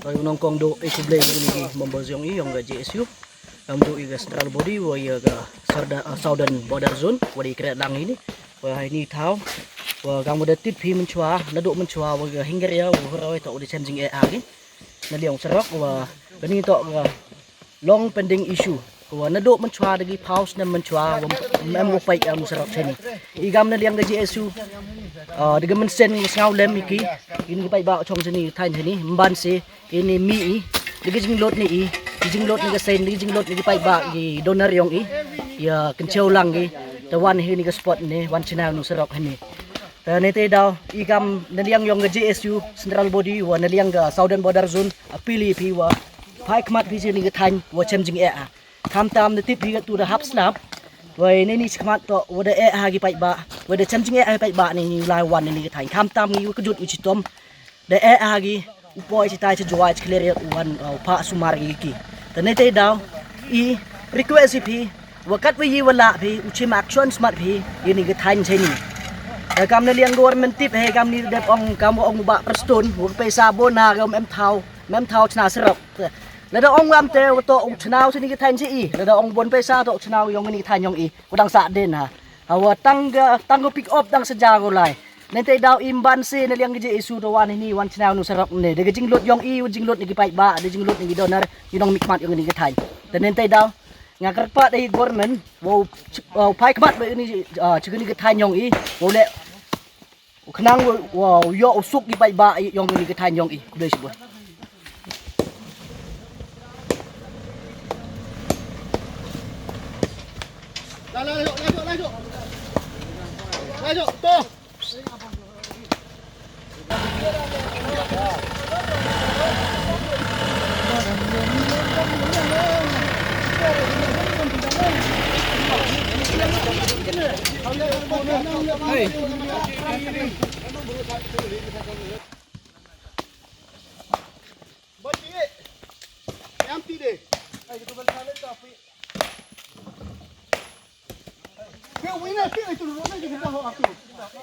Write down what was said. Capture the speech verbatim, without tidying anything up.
Wei u nongkong du i khublei ya kini ki members yong i yong ka J S U. Kam du i ka central body wa ya ka Sarda-, ah, Southern Border Zone wa da i kret lang ini. Wa ini thaw wa kam wa da tip phi mynchwa, nadooh mynchwa wa ka Hingaria wa Huroi toh wa da chem jingeh ha ki na liang u sarok wa kani toh ka long pending issue. Wa nadooh mynchwa da ki phaw snem mynchwa wa em wa pait ya u sarok chani. I kam na liang ka J S U, ah, da ka mynsiem wa sngewlem i ki, ini ki paidbah chong chani, thaiñ chani, mban se ini mi i, da ki jinglut ni i, ki jinglut ni ka seiñ, da ki jinglut ni ki paidbah, ki donor yong i, ya kynchew lang ki, te wan hini ka spot ni, wan chna u sarok hini. Te neitæ daw i kam na liang yong ka J S U central body wa na liang ka Southern Border Zone, appeal i phi wa phai khmat phi chini ka thaiñ wa chem jingeh ha. Khamtam da tip phi katu da hap slap. Wei neini chi khmat toh wa da eh ha ki paidbah, wa da chem jingeh ha ki paidbah ni, ni lai wan neini ka thaiñ. Khamtam ngi wa kjut u chitom, da eh ha ki u poi chitai chi Jowai chi Khliehriat u wan, uh, u phah sumar ki ki. Te neitæ daw i request i phi wa katwa i wa lah phi u chim action smat phi ya ini ka thaiñ chani. Te kam na liang government tip he kam ni dep ong kam wa ong u Bah Prestone wa ka paisa bon ha ka um em thaw, um em thaw chna sarok. Lada ong wa em te wa toh u chna u chani ka thaiñ chi i, lada ong bon paisa toh u chna u yong ini ka thaiñ yong i, wa dang sah dien ha. Hawa tang ka, tang ka pick up dang sa ja ko lai. Neitæ daw i mban se na liang ka J S U da wan hini wan chna u sarok ni. Da ka jinglut yong i, wa jinglut ni ki paidbah, da jinglut ni ki donor, i nongmihkhmat yong ini ka thaiñ. Te neitæ daw nga kyrpad da i government wa u ch-, wa u phai khmat wa ini, ah, chi kani ka thaiñ yong i, wa u leh u khnang wa, wa u yoh u suk ki paidbah yong ini ka thaiñ yong i. Khublei chibun.